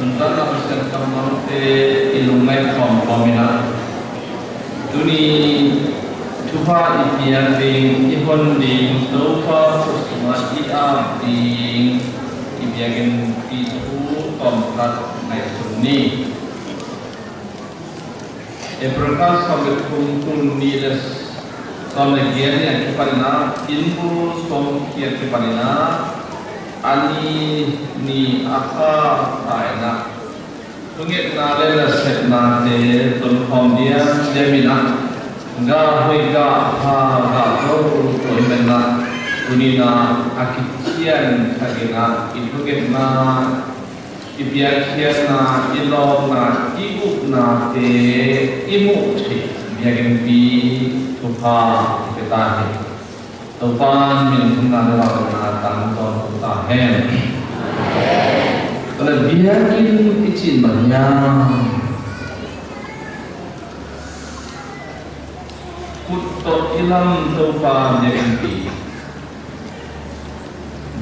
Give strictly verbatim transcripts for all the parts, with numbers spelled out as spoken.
Nuntakna Pasian kammalte i lungngaih khawmkhawm in ah, tuni thupha i piak ding, i hon ding, Topa khut sungah i ap ding i biakinnpi thu tawmkhat ngaihsun ni. April kha sawm le thum, tul nih le sawm le giat ni a kipan in ah, innbul sawm khat a kipan in ah, a ni ni a kha in ah, thungetna le nasepnate tonkhawm diamdiam in ah, gah hoih, gah pha, gah tawh tua i men ah, tuni in ah a kician thak in ah i thungetna, i piakkhiatna, i lawpna, i upnate i muh theih biakinnpi thupha i pia ta hi. Topa in min thumna le vangliatna tang tawntung ta hen. Tua leh biakinn i cih mah hiam? Khut tawh i lam Topa biakinnpi,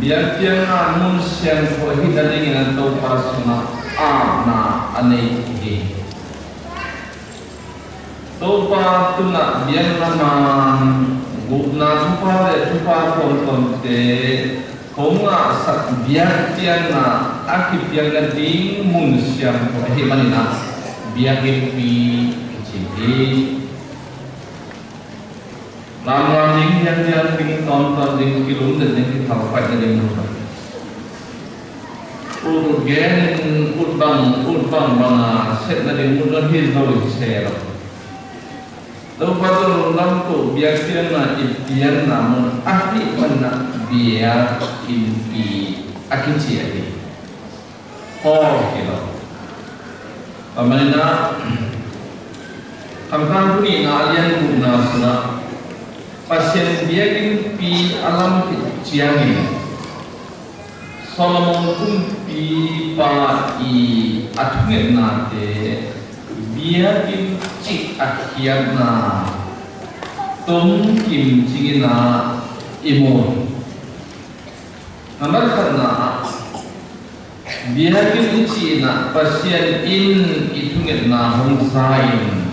biakpiakna mun siangtho ahih nadingin a Topa sungah apna a nei hi. Topa tungah biakna man, gupna thupha le thupha tuamtuamte hong ngahsak biakpiakna a kipiak nading mun siangtho ahih manin ah biakinnpi kici hi. Lamlam ding, hianhian ding, tawntawn ding, kilumlet ding, kithalpaih nading mun. Ut gen in, ut bang, ut bang banga sep nading mun hi zo se lo. Topa tawh lungdam ko biakpiakna i piakna mun ahih manin ah biakinnpi a kici hi. Paul hi lo. Tua manin ah, Khamkang Thu nihna a lian gukna sungah Pasian biakinnpi a lam khit ciangin Solomon kumpipa i a thungetnate biakinn cih a khiatna tom kim cingin ah i mu. Number khatna ah, biakinn i cih in ah Pasian in i thungetna hong za in,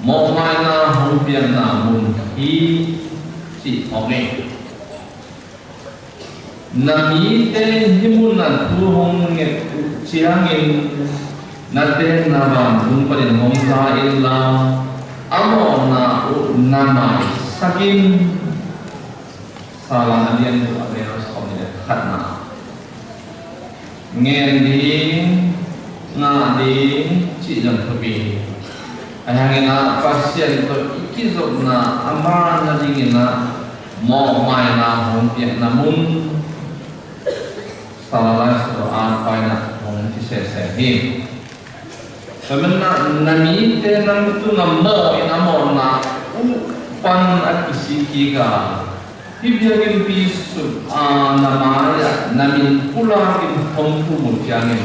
mawhmaina hong piakna mun hi cih hong hi. Na mite hih munah thu hong nget uh ciangin, na tenna vantung panin hong za inla, a mawhna uh na maisak in. Salam a lian guk a neu sawm le khatna. Ngen ding, ngah ding cih zong thupi hi. Ahi hangin ah Pasian tawh i kizopna a man nadingin ah mawhmaina hong piakna mun. Salalai sawt a paina hong ci sese hi. Tua manin ah na mite nang tungah mawh in a mawhna uh pan a kisik kik a, hih biakinnpi sungah na mai-ah na min pulak in hong thum uh ciangin,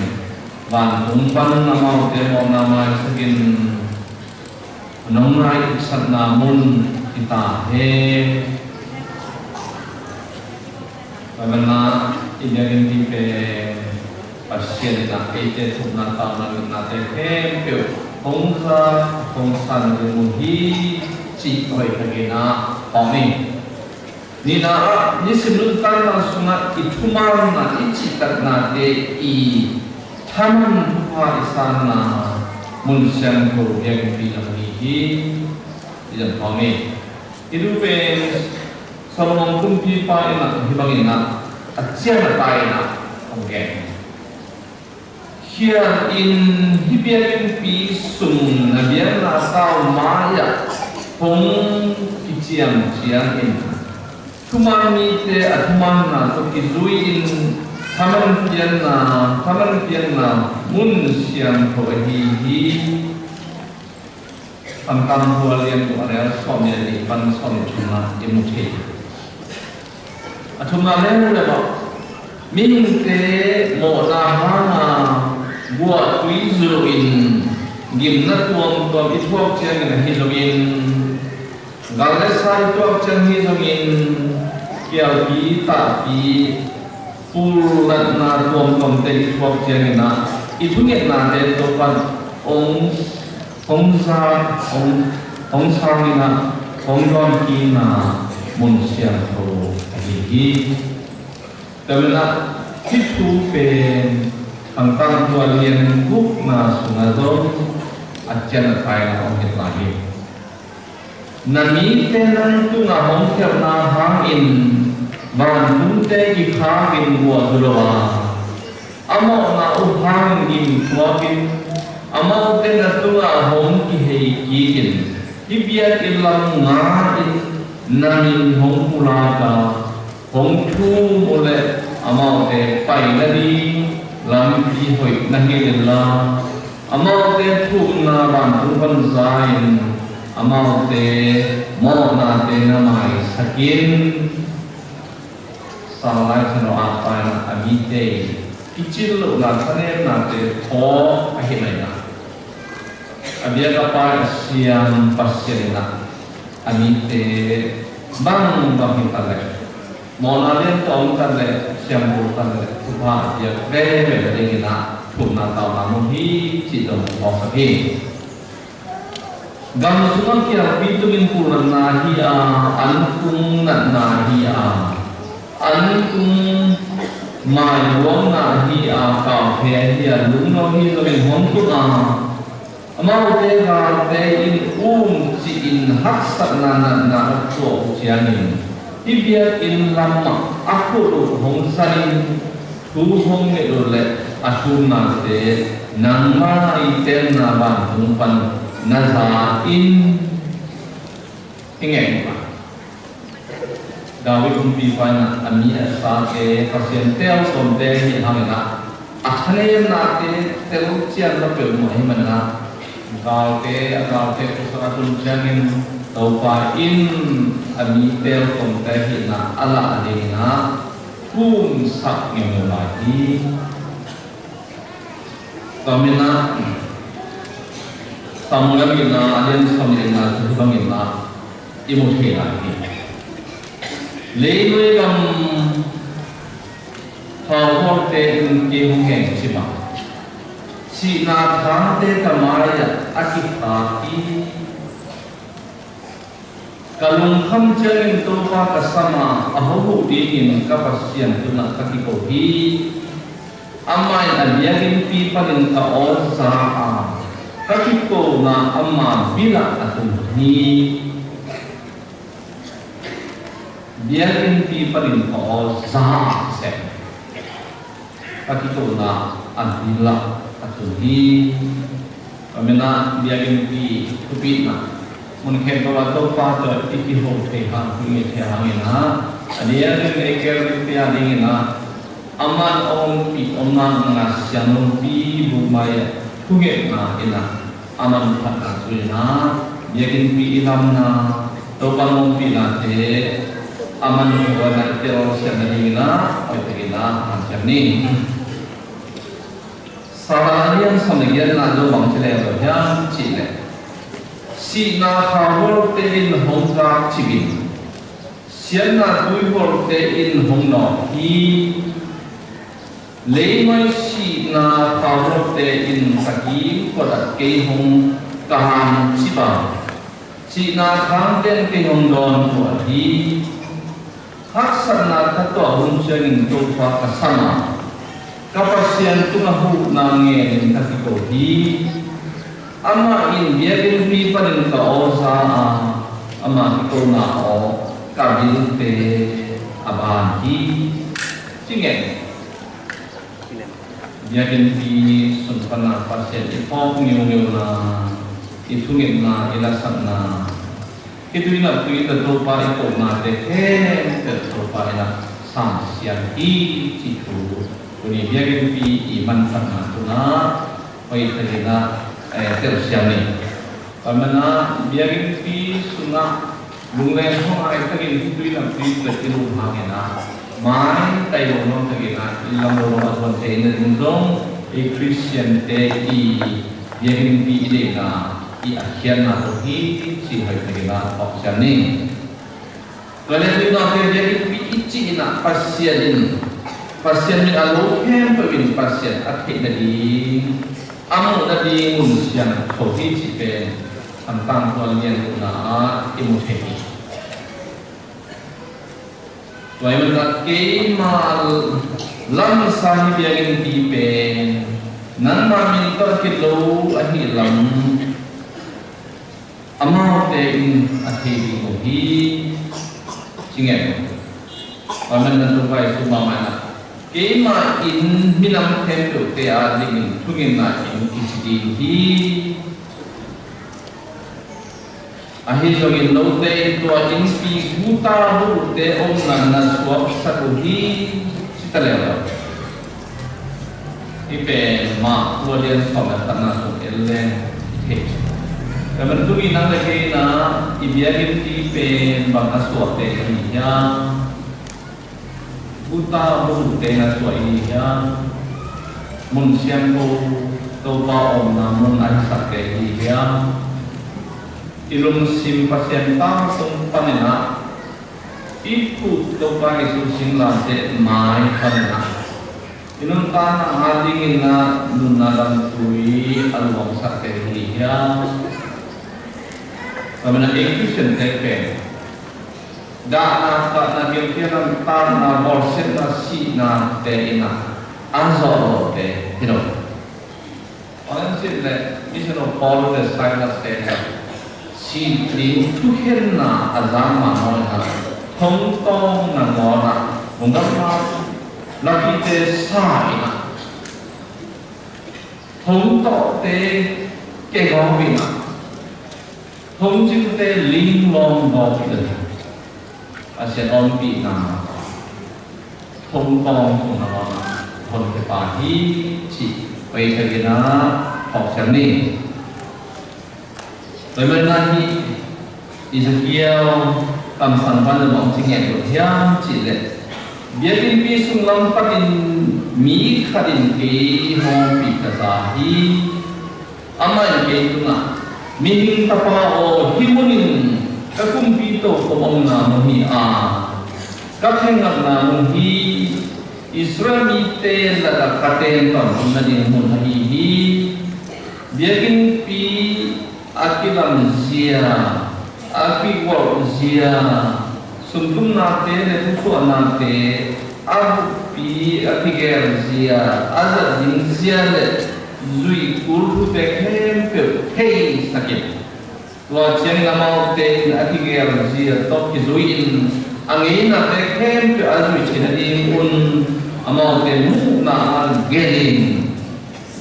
vantung pan amaute mawhna maisak in nong ngai ipsakna mun hi ta hen. Tua manin ah i biakinnpi pen Pasian in ah eite thumna, tauna, nungnate khempeuh hong za, hong san ding mun hi cih hoih takin ah hong hi. Nihna ah, nisim nuntakna sungah i thumanna, i cihtaknate i thaman thupha i sanna mun siangtho biakinnpi lam hi hi. I zang hong hi. Hi thu pen Solomon kumpipa in ah hih bangin ah a cian a tai in ah hong gen hi. Khial in, hih biakinnpi sung na biakna tau mai-ah hong kiciam ciangin, thuman mite a thumanna tawh kizui-in thaman piakna, thaman piakna mun siangtho ahi hi. Khamkang Thu a lian guk a neu sawm le nih pan sawm le thumna i mu thei. A thumna leuleu ah, mihingte mawhna hanga guahtui zu in, gimna tuamtuam i thuak ciangin ahi zongin, gal le sa i thuak ciang hi zongin, kialpi tahpi Pulnatna tuamtuamte i thuak ciangin ah i thungetnate Topa'n hong, hong za, hong, hong sang in ah hong dawnkinna mun siangtho ahi hi. Tua manin ah hih thu pen Thangtangthu a lian gukna sungah zong a cian a taina hong hilh lai hi. Na mite nang tungah hong khelhna hangin vantungte kikhak in guah zu lo a, a mawhna uh hangin gim thuak in, amaute na tungah hong kihei kik in, hih biakinn lam nga in, na min hong pulak a, hong thum uh leh amaute pai nading lampi hoih na hilh inla, amaute thumna vantung pan za in, amaute mawhnate na maisak in. Sang Lai Siangtho a paina a mite i kicin lohna thanemnate thaw ahi maina, a biak a pai a siam Pasian in ah a mite bangbang hi ta leh, mawhna lian tawh om ta leh, siam bul ta leh, thupha a piak veve nadingin ah thumna tauna mun hi cih dong phawksak hi. Gam sungah kiangpi tungin pulnatna hi a, an tung natna hi a, an tung mailuangna hi a, kaute hi a, lungno hi zongin hong tung a, amaute galte in um ci-in haksatna natna a tuah uh ciangin, hih biakinn lamah a khut uh hong zanin thu hong nget uh leh a thumnate nangmah i tenna vantung pan na za in. Hi ngei uh a, David kumpipa in ah a mi a sate Pasian tel sawmte hi hangin ah a thanemnate tel cian lo peuhmah hi manin ah, galte, a galte khuasak a tun ciangin Topa in a mi tel sawmte hihna a lah dingin ah thumsak ngeungeu lai hi. Tua manin ah Samuel in ah a lian sawm le nihna cu hih bangin ah i mu thei lai hi. Leinuai gam hauhualte in kei hong hengcim a, sihna thangte ka mai-ah a kikhak hi. Ka lungkham ciangin Topa ka sam a, a hohuh dingin ka Pasian tungah ka kiko hi. Amah in a biakinnpi panin ka aw za a, ka kikona ama bilah a tung hi. Biakinnpi panin ka aw za a, sem ka kikona a bilah a tung hi. Tua manin ah biakinnpi thupitna mun khempeuh ah Topa tawh i kiho thei hang, i nget thei hangin ah, a diakin ei kel dingte a dingin ah, aman a ompih omna Ngasiang Lompi Bukmai ah thungetna in ah a manphatna tu-in ah biakinnpi i lamna, Topa hong ompihnate a manphatna i telsiam nadingin ah hoihtakin ah hanciam ni. Samuel a lian sawm le giatna ah bang ci leh hiam cih leh, sihna khauhualte in hong kak cip in, siatna tuihualte in hong nawk hi. Leinuai sihna khauhualte in ka kimkot ah kei hong ka hancip a, sihna thangte in kei hong dawntuah hi. Haksatna ka tuah hun ciangin Topa ka sam a, ka Pasian tungah huhna ngenin ka kiko hi. Amah in biakinnpi panin ka aw za a, ama kikona aw ka bilte a ban hi. Ci ngen. Biakinnpi sung pana Pasian i phawk ngeungeuna, i thungetna, i lasakna, hih tui nap tui ta Topa i kohnate khempeuh Topa in ah samsiam hi cih thu tuni biakinnpi i manphatna tungah hoihtakin ah, eh, telsiam ni. Tua manin ah biakinnpi sungah lungleng hong ai takin hih tui lam tui tua i lung hangin ah, maitai lo nuam takin ah, i lam lo nuam a zuan thei nading zong i Khristiante i biakinnpi i deihna i a khiatna tawh hi cih hoihtakin ah phawksiam ni. Tua leh tui nopte biakinnpi i cih in ah Pasian in Pasian min a lo khempeuh in Pasian a theih nading, a muh nading mun siangtho hi cih pen Thantlang Thu a lian kuana ah i mu thei hi. Tua ahih manin keima lamsa hih biakinnpi pen nangma min tawh a kilo ahih lam amaute in a thei ding uh hi, ci ngen. Tua ahih manin Topa Jesuh mahmah in ah, keimah inn minam khempeuhte adingin thungetna inn kici ding hi. Ahi zongin note in tua innpi guta buhte omna na suaksak uh hi, ci ta lel lo. Hih pen Mark Thu a lian sawm le khatna sung en leng i thei. Tua ahih manin tuni nang le kei in ah i biakinnpi pen bang a suakte i hi hiam? Guta buhte na suak i hi hiam? Mun siangtho, Topa omna mun a hisakte i hi hiam? I lungsim Pasian tang tung panin ah, i khut Topa Jesuh singlamteh mai panin ah, i nuntakna adingin ah nunna lamtui a luangsakte i hi hiam? Tua ahih manin ei Khristiante pen dahna, kahna, gilkialna, tatna, bawlsiatna, sihnate in ah a zawh lote hi lo. Bang hang hiam cih leh Mission of Paul le Silas te in ah sih ding thukhenna a zak mahmah in ah, thong tawng nangawn ah, hong gamla lapite sa in ah, thong tawhte kegawp in ah, thong cingte linglawng gawp in ah, Pasian ompihna thong tawng sung nangawn ah honkhia pah hi cih hoih takin ah phawk siam ni. Tua ahih manin ah hih Ezekiel kamsang pan bang ci ngen uh hiam cih leh, biakinnpi sung lam panin mi khat in kei hong ompih ka za hi. Amah in kei tungah, mihing tapa aw, hih mun in ka kumpi tokhom omna mun hi a, ka thengakna mun hi, Israel mite lakah ka teng tawntung nading mun ahi hi. Biakinnpi a kilamzia, a kigolhzia, sungtumnate le thusuahnate, a bukpi a kigelzia, a zat dingzia le zuih kul thute khempeuh theisak in, tua ciangin amaute in a kigelzia tawh kizui-in a ngeinate khempeuh a zuih theih nadingun amaute muhna-ah gelh in.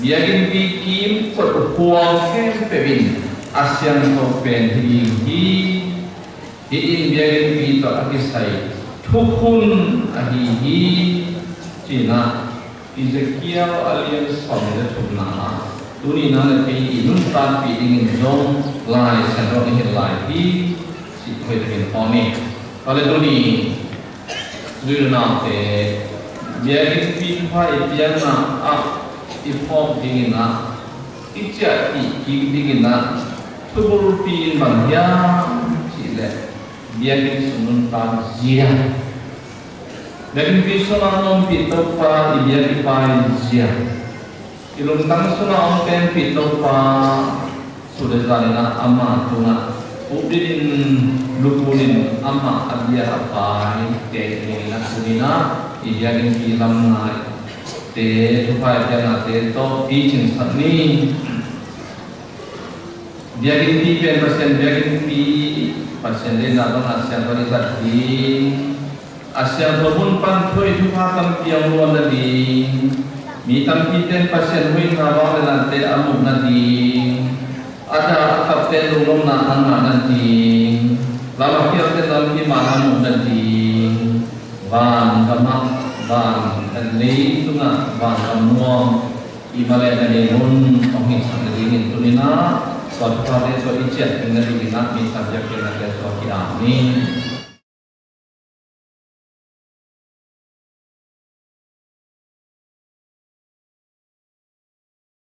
Biakinnpi kimkot huang khempeuh in a siangtho pen hi ding hi. Hih in biakinnpi tawh a kisai thukhun ahi hi, ci-in ah Ezekiel a lian sawmnih le thumna ah tuni nang le kei i nuntakpih dingin zong Lai Siangtho i hilh lai hi, cih hoih takin phawk ni. Tua leh tuni zui le naute, biakinnpi thupha i piakna ah i phawk dingin ah, i ciah kik dingin ah, thubulpi in bang hiam cih leh, biakinn sung nuntak zia. Biakinnpi sungah a ompih Topa i biak i pai zia. I lungtang sungah a hong tengpih Topa, sut le zan in ah ama tungah pupdin in, lukun in amah a bia a paite i ngei in ah, tuni in ah i biakinnpi lamngaihte thupha i piaknate tawh i cingsak ni. Biakinnpi pen Pasian biakinnpi, Pasian deihna bangin a siangtho i zat ding, a siangtho mun pan thu hoih thupha tampi hong luan nading, mi tampite in Pasian hoihna vanglianate a muh nading, a dah a kapte in lunglawmhna a ngah nading, lam a khialte in lampi man a muh nading, van gamah, van leitungah van gam nuam i mah leh nadingun hong hilhsak nadingin tuni in ah tua thuphate tawh i ciah ding nadingin ah misa biakpiaknate suak hi a, amen.